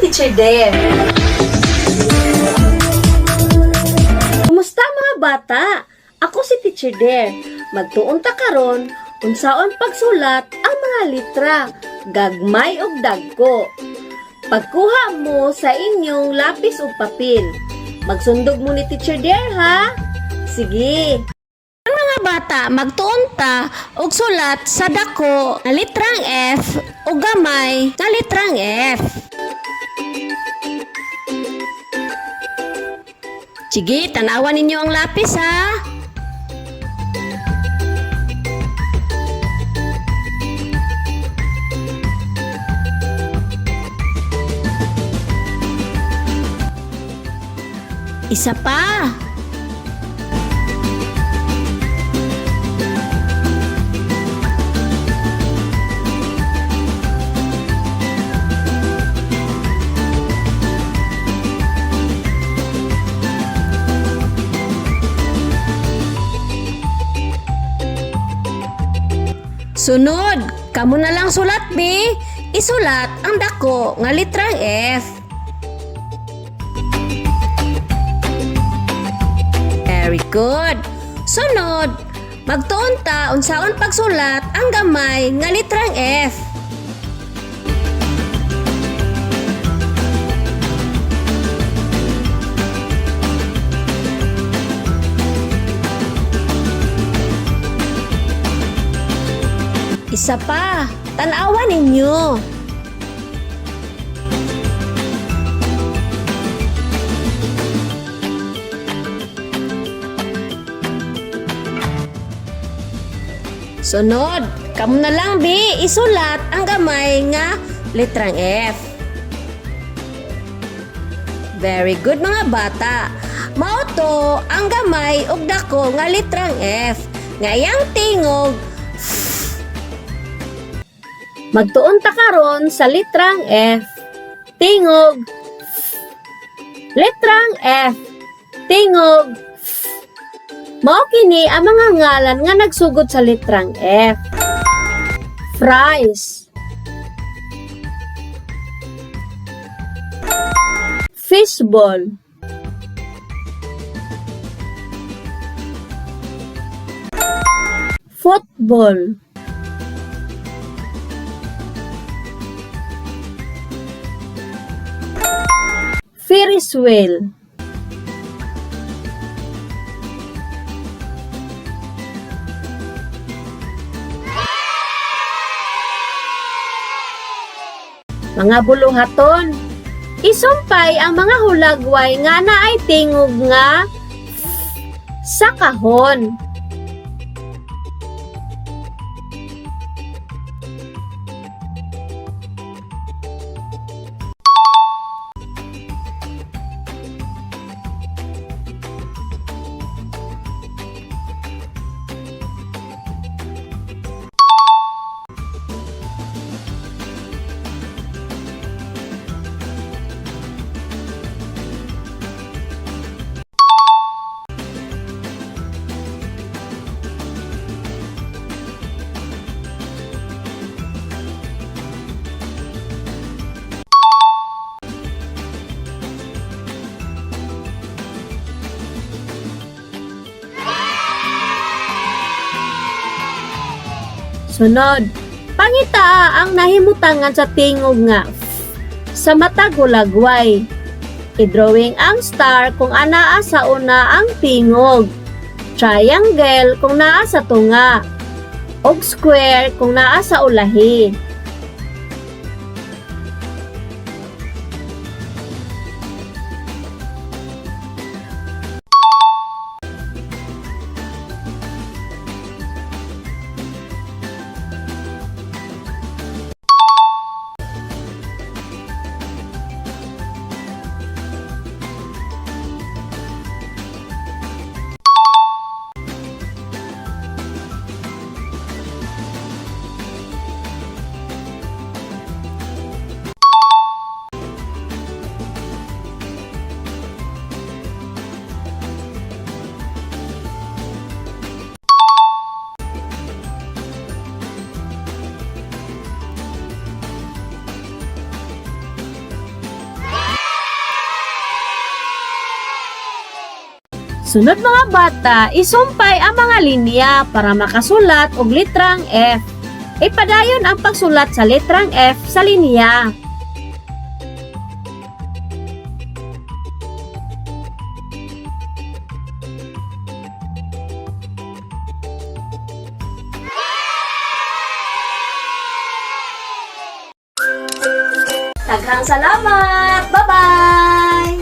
Teacher Dare. Kumusta, mga bata? Ako si Teacher Dare. Magtuon ta karon unsaon pagsulat ang mga litra, gagmay ug dagko. Pagkuha mo sa inyong lapis ug papel. Magsundog mo ni Teacher Dare, ha? Sige. Ang mga bata, magtuon ta og sulat sa dako nga litrang F ug gamay nga litrang F. Sige, tanawan ninyo ang lapis, ha. Isa pa. Sunod, kamo na lang sulat, B. Isulat ang dako nga litrang F. Very good. Sunod, magtuon ta unsaon pagsulat ang gamay nga litrang F. Isa pa, tanawan ninyo. Sunod, kamo na lang, B, isulat ang gamay nga litrang F. Very good, mga bata. Mao to ang gamay ug dako nga litrang F. Nga iyang tingog. Magtuon ta karon sa litrang F. Tingog F. Litrang F. Tingog F. Mao kini ang mga ngalan nga nagsugod sa litrang F. Fries. Fishball. Football. Ferris wheel. Mga buluhaton. Isumpay ang mga hulagway nga naay tingog nga sa kahon. Sunod, pangitaa ang nahimutangan sa tingog nga F sa matag hulagway. I-drawing ang star kung anaa sa una ang tingog. Triangle kung naa sa tunga. Og square kung naa sa ulahi. Sunod, mga bata, isumpay ang mga linya para makasulat og litrang F. Ipadayon ang pagsulat sa litrang F sa linya. Daghang salamat! Bye-bye!